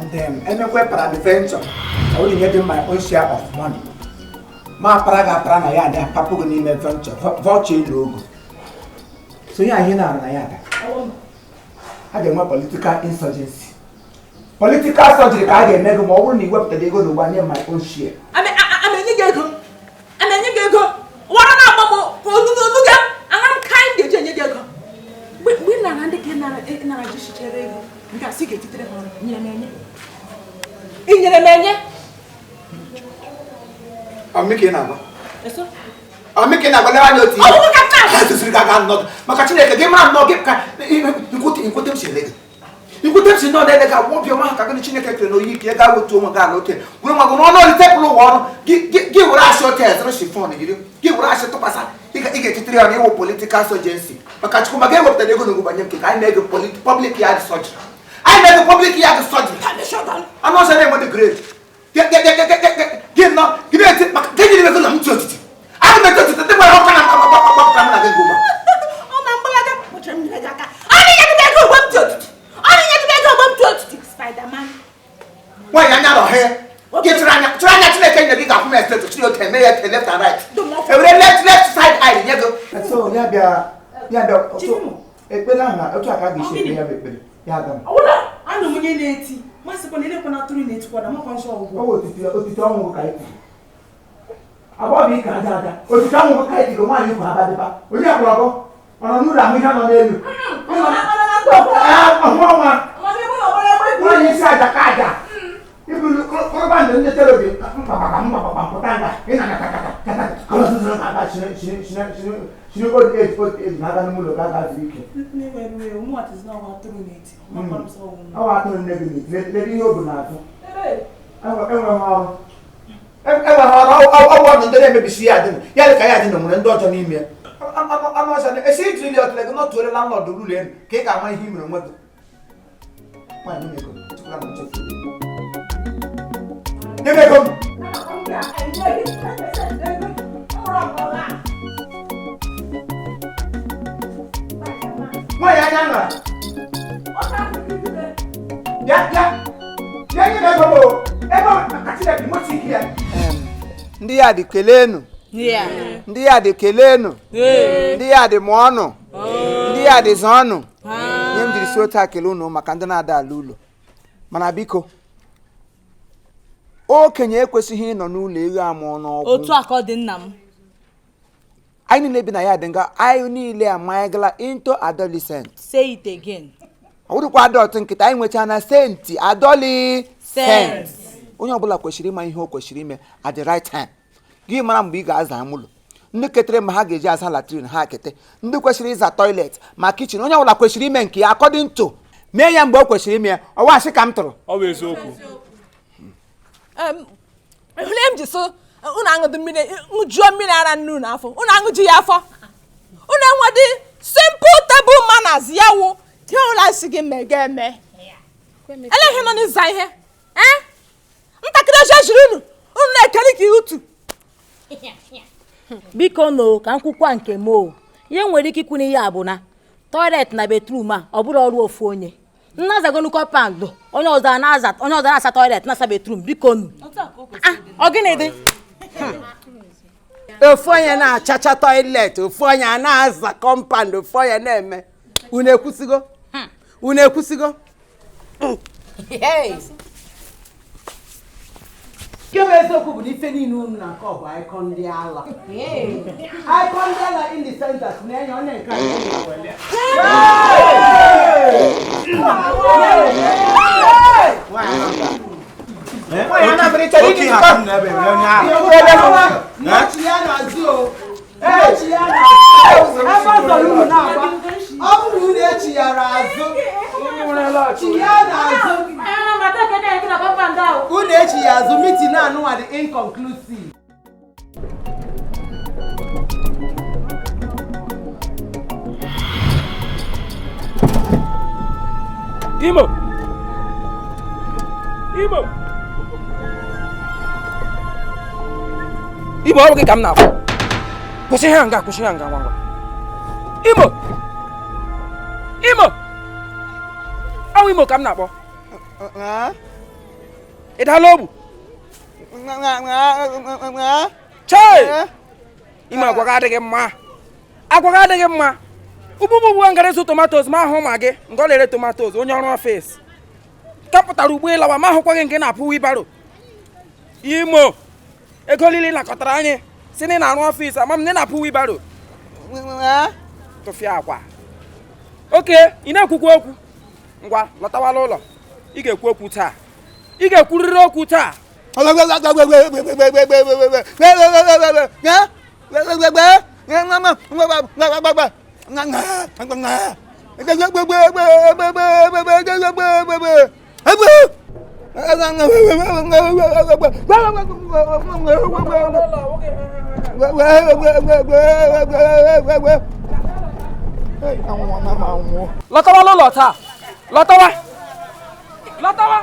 And emekwe peradventure, ọ bụrụ nye dị my own share of money, ma apara gị apara na ya adị apapụ gị n'ime vulture vulture elu ogo. So ihe anyị na-arụ na ya ada, a ga-enwe political insurgency, political surgery ka a ga-eme gị ma ọ bụrụ na ị wepụtara ego n'ugbo nye my own share. Ama enye gị ego, ama enye gị ego wara na-agba m ka onu onu gị aṅara m ka anyị ga-eji enye gị ego mgbe ị nara ndị ka ị nara ji chichere ego nke a sị ga-etitere ha ọrụ. Nyere m enye, ị nyere m enye. Ọmị ka ị na-agwa? Eso. Ọmị ka ị na-agwa? Lewe anya otu Ọ bụrụ ka taa. Ha tosiri gị aga nnọọ maka Chineke gị mara nnọọ gị ka nkwute nkwute m si ele gị, nkwute m si nnọọ na-ele gị agwa obiọma ha ka gị na Chineke kere na oyi ike ga wetu onwe gị ala oke were nwa gị n'ọnụ olite pụrụ ụwa ọrụ gị gị were asị ote zụrụ chiffon yiri gị were asị tụkwasị ị ga-etitere ya na ịwụ political surgency maka Chukwu maka ewepụtara ego n'ugwu banye nke ka anyị na-ego public yard surgery, anyị na-ego public yard surgery. Anụ ọzọ na-enweta grade gị nọ gị na-eti maka gị nyere ego na m ti otiti, aga m eti otiti ndị nwere ọka na mgbapụtara m na gị ngụgba. Ọ na mgbalaga kpọchara m nyere gị aka. Ọ na-enye gị ego ogbe m ti otiti, ọ na-enye gị ego ogbe m ti otiti, Spiderman. Nwaanyị anya rọhee gị chụrụ anya chụrụ anya Chineke nyere gị ga-akwụ m estate chiri otu eme ya left and right ewere left left side eye nye gị. So ya bịa ya bịa otu ekpere ahụ na otu aka ga-esi ekpe ya bụ ekpere ya aga m. Ọwụla anụ m onye na-eti masịkwa na elekwa na atụrụ na-etikwa na makwa nsọ ọgwụgwọ. Ọ bụ otiti otiti ọnwụ ka anyị tiri abụọ bụ ike aja aja otiti ọnwụ ka anyị tiri nwaanyị ikwu abadịba onye kwụrụ ọgọ ọ nọ n'ụlọ ahụ ihe nọ n'elu ọhụ ọnwa nwaanyị isi aja ka aja ibulu kụrụba ndụ ndị terobi mkpakpakpa mkpakpakpa pụta nga ị na katakata kata kọlọsịsị na-aga shiri shiri shiri shiri shiri old age old age na-aga n'ime ụlọ ga-aga zuru ike. Ọ bụ atụrụ nne gị na-eti lere ihe o bu n'azụ enweghị ọrụ enweghị ọrụ ọgwụ ọdụ ndị na-emebisi ya adịnụ ya dị ka ya adịnụ nwere ndị ọjọọ n'ime ya anụ ọcha esi ijiri ọtụle gị nọtụore landlord ụlọ elu ka ị ga-ama ihe i mere onwe gị. Nwaanyị nye ego echekwala na nchefu nye m ego m. Nwaanyị anya nara bịa bịa bịa nye m ego m o ego m maka Chineke motu ike ya. Ndị ya dị kelenu, ndị ya dị kelenu, ndị ya dị mụọnụ, ndị ya dị zọọnụ. Ihe m jiri si otu a kele unu maka ndị na-ada ala ụlọ mana biko okenye ekwesịghị ịnọ n'ụlọ ewu amụọ n'ọgwụ. Otu a ka ọ dị nna m. Anyị niile bi na ya dị nga anyị niile amanyegala into adolescent. Say it again. Ọ bụrụkwa adult nkịta anyị nwechaa na senti adolescent. Onye ọbụla kwesịrị ịma ihe o kwesịrị ime at the right time. Gị mara mgbe ị ga-aza amụlụ ndị ketere ma ha ga-eji aza latrine ha kete ndị kwesịrị ịza toilet ma kitchen onye ọbụla kwesịrị ime nke ya according to mee ya mgbe o kwesịrị ime ya ọwa asị ka m tụrụ. Ọ bụ eziokwu. Ehule m ji so unu aṅụdị mmiri ṅụjuo mmiri ara nnu n'afọ unu aṅụju ya afọ unu enwedị simple table manners ya wụ ihe ụlọ si gị mee ga eme ele ihe nọ n'ịza ihe ee ntakịrị oche jiri unu unu na-ekeri ka utu. Biko no ka nkwukwa nke m o ihe nwere ike ikwu n'ihe a bụ na toilet na bedroom a ọ bụrụ ọrụ ofu onye nnazagonu compound onye ọzọ na-aza onye ọzọ na-asa toilet na-asa bedroom biko nu. Ọ gịnị dị? Ofu onye na-achacha toilet, ofu onye a na-aza compound, ofu onye na-eme. Unu ekwusigo? Unu ekwusigo? Nke bụ eziokwu bụ na ife niile unu na-akọ bụ icon ndị ala. Icon ndị ala in the sense that na-enye onye nke a na-ewele. Nwaanyị Anambra chọrọ Oke ihe aka m na-ebe ewere onye ahụ. Nnachi ya n'azụ o. Nnachi ya n'azụ. Ebe ọ zọrọ unu na-agba. Ọ bụrụ unu echighara azụ. Chi ya n'azụ. Unu echi ya azụ meeting anụnwa dị inconclusive. Imo! Imo! Imo, ọ bụ gị ka m na-akwụ. Kwụsị ha nga, kwụsị ha nga ngwa ngwa. Imo! Imo! Ọ bụ Imo ka m na-akpọ. Ị dala ogbu? Chei! Ime agwa gị adịghị mma. Agwa gị adịghị mma. Ugbu a ngara ịzụ tomatoes ma ahụ ma gị nga ọ na-ere tomatoes onye ọrụ ọfịs. Ka pụtara ugbo ịlawa ma ahụkwa gị nke na-apụ wibaro. Imo ego niile nakọtara anyị si na ị na-arụ ọfịs ama m na ị na-apụ wibaro. Tụfịa akwa. Oke, ị na-ekwukwa okwu. Ngwa, lọtawala ụlọ. Ị ga-ekwu okwu taa. Ị ga-ekwurịrị okwu taa. Lọtawala ụlọ taa. Lọtawa. Lọtawa.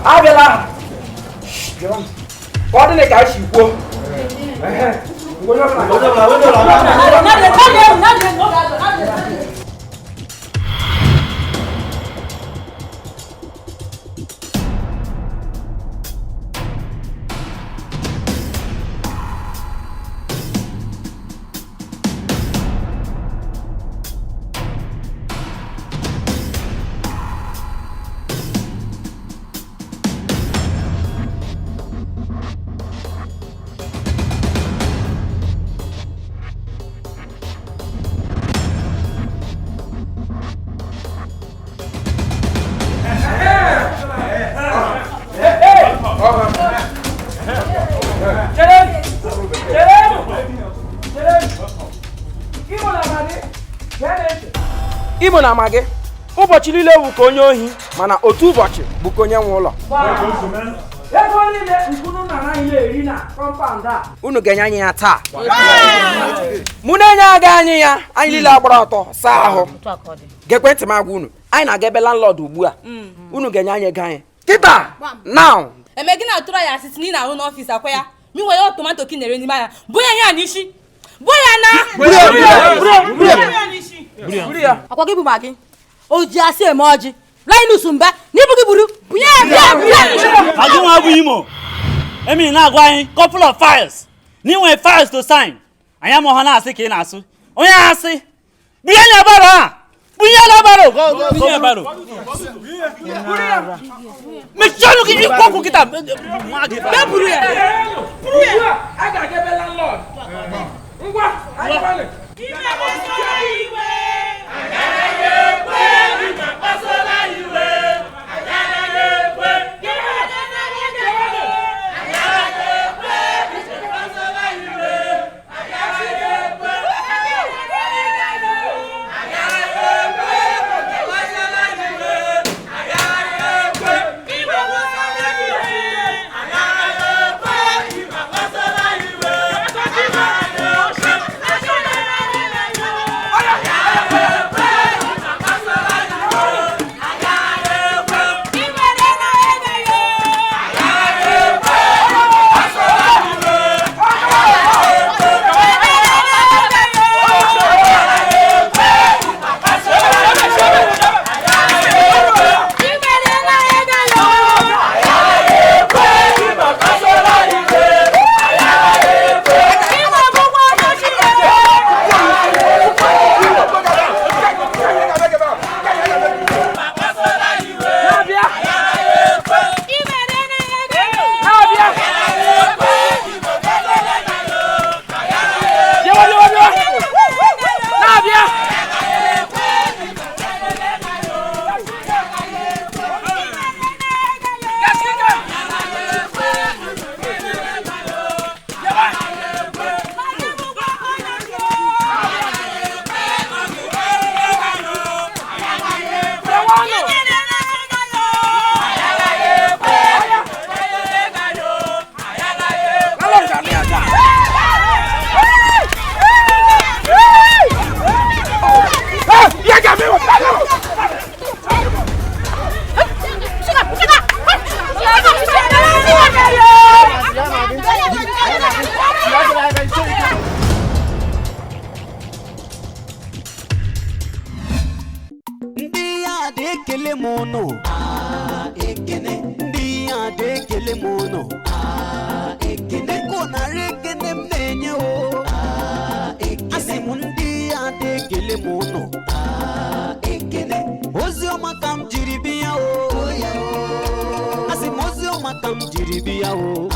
Abịala. Ọ dị ka anyị si kwuo. Imo na ama gị ụbọchị niile bụ ka onye ohi mana otu ụbọchị bụ ka onye nwe ụlọ. Ego niile nkunu na anaghị na-eri na kọmpaụnd a unu ga-enye anyị ya taa. Mụ na-enye aga anyị ya anyị niile agbara ọtọ saa ahụ. Gekwe ntị m agwa unu anyị na-aga ebe landlord ugbu a. Unu ga-enye anyị ego anyị kịta now. Eme gị na-atụrụ ya asịsị na ị na-arụ n'ọfịs akwa ya mi nwere tomato ka ị na-ere n'ime ahịa bụ ya ya n'isi bụ ya na akwa gị bụ ma gị o ji asị eme ọjị Linus mba n'ibu gị buru bunye ya agụ nwa bụ Imo emi na-agwa anyị couple of files na inwe files to sign anyị amụha na-asị ka ị na-asụ onye asị bunye ya baro a bunye ya baro bunye ya baro mechie ọnụ gị ikwu okwu kịta buru ya buru ya a ga-aga ebe landlord ngwa anyị ekele m ụnụ. Ekene ndị ya dị ekele m ụnụ. Ekene ko nara ekene m na-enye o. Asị m ndị ya dị ekele m ụnụ. Ekene ozi ọma ka m jiri bịa o. Asị m ozi ọma ka m jiri bịa o.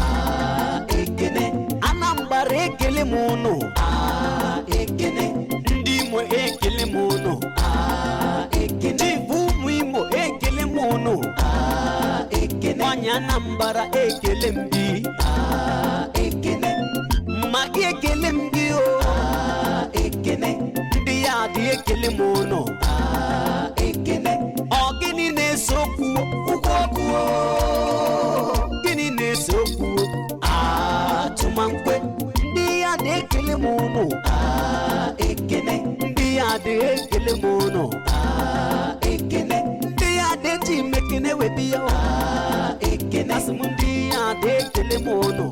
Ekene Anambra ekele m ụnụ. Ekene ndị Imo ekele m ụnụ. Ekene Chief ụmụ Imo ekele m ụnụ. Ekene nwanyị Anambra ekele m gị. Ekene maka ekele m gị o. Ekene ndị ya dị ekele m ụnụ. Ekene ọ gịnị na-ese okwu ụkwụ okwu o? Gịnị na-ese okwu atụmankwe ndị ya dị ekele m ụnụ. Ekene ndị ya dị ekele m ụnụ. Ekene ndị ya dị eji mekene webi ya. Ekene asị m ndị ya dị ekele m ụnụ.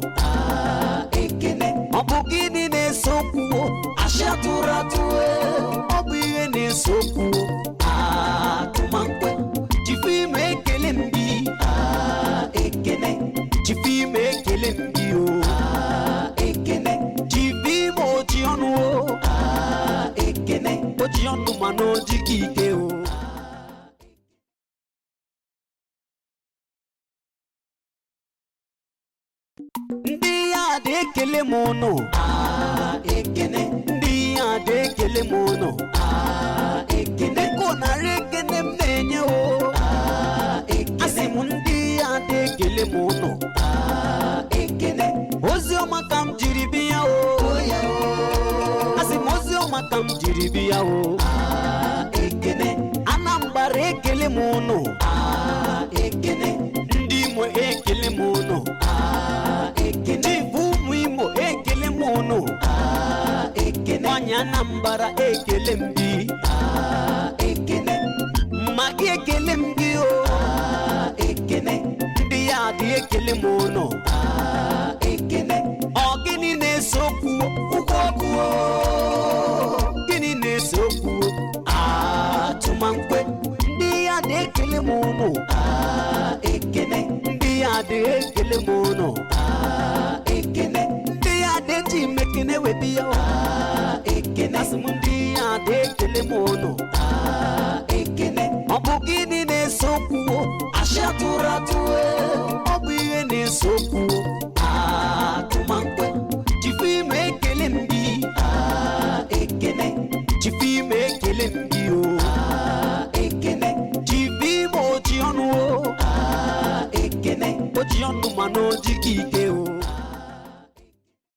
Ekene ọ bụ gịnị na-ese okwu ashị atụrụ atụ ọ bụ ihe na-ese okwu atụmankwe jife ime ekele m gị. Ekene jife ime ekele m gị o. Ekene jife ime oji ọnụ o. Ekene oji ọnụ mana oji gị ike o. Ndị ya dị ekele m ụnụ. Ekene ndị ya dị ekele m ụnụ. Ekene ko nara ekene m na-enye o. Asị m ndị ya dị ekele m ụnụ. Ekene ozi ọma ka m jiri bịa o. Asị m ozi ọma ka m jiri bịa o. Ekene Anambra ekele m ụnụ. Ekene ndị Imo ekele m ụnụ. Ekene Chief ụmụ Imo ekele m ụnụ. Ekene nwanyị Anambra ekele m gị. Ekene maka ekele m gị o. Ekene ndị ya dị ekele m ụnụ. Ekene ọ gịnị na-ese okwu ụkwụ okwu o? Gịnị na-ese okwu atụmankwe ndị ya dị ekele m ụnụ. Ekene ndị ya dị ekele m ụnụ. Ekene ndị ya dị eji mekene webi ya. Ekene asị m ndị ya dị ekele m ụnụ. Ekene ọ bụ gịnị na-ese okwu ashị atụrụ atụ ọ bụ ihe na-ese okwu atụmankwe jife ime ekele m gị. Ekene jife ime ekele m gị o. Ekene jife ime oji ọnụ o. Ekene oji ọnụ mana oji gị ike.